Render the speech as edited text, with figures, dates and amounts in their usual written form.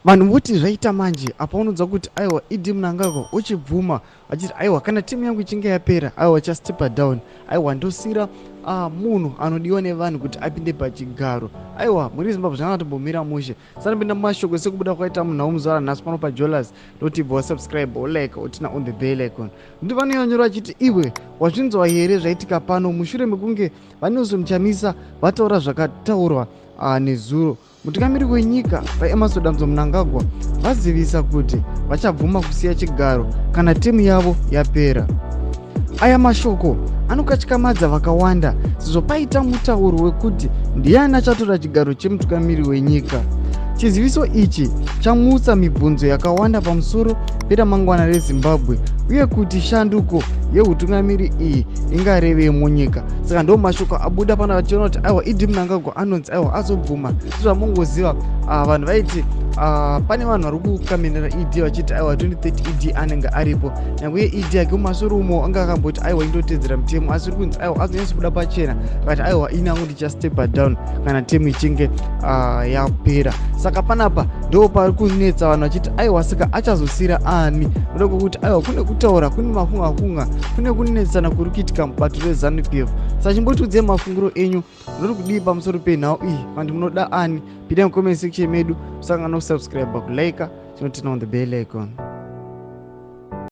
Vanhu voti zvaita manje apa unonzwa kuti aiwa ED Mnangagwa uchibvuma achiti aiwa kana timu yangu ichinge yapera aiwa chastepa down aiwa ndosira munhu anodiwa nevanhu kuti apinde pachigaro. Aiwa muri Zimbabwe zvanga tombomira mushe. Sanopinda mumashoko sekubuda kwaita munhau muzuva ranhasi pano paJolas ndoti bva wasubscribe wolike wotina on the bell icon. Ndi vanonyora vachiti iwe wazvinzwa here zvaitika pano mushure mekunge vaNelson Chamisa vataura zvakataurwa nezuro. Mutungamiri wenyika VaEmmerson Dambudzo Mnangagwa vazivisa kuti vachabvuma kusiya chigaro kana temu yavo yapera. Aya mashoko anokatyamadza vakawanda sezvo paita mutauro wekuti ndiani achatora chigaro chemutungamiri wenyika. Chiziviso ichi chamutsa mibvunzo yakawanda pamusoro peramangwana reZimbabwe uye kuti shanduko yehutungamiri iyi ingarevei munyika. Saka ndo mashoko abuda pano vachiona kuti aiwa ED Mnangagwa anonzi aiwa azobvuma. Sezvamungoziva vanhu vaiti pane vanhu vari kukamenera ED vachiti aiwa 2030 ED anenge aripo, nyange uye ED ake mumashure umo anga akamboti aiwa indotedzera mutemo, asi uri kunzi aiwa azonyatsobuda pachena akati aiwa ini angu ndichastepa down kana temu ichinge yapera. Saka panapa ndo pari kunetsa vanhu vachiti aiwa saka achazosira ani, noda kwekuti aiwa kune kutaura, kune makungakunga, kune kunetsana kuri kuitika mubato reZanu PF. Saka chimbotiudzei mafungiro enyu, munoti kudii pamusoro penhau iyi, vanhu munoda ani? Pinda mucomment section medu, musangana kusubscribe, kulike, tinotina on the bell icon.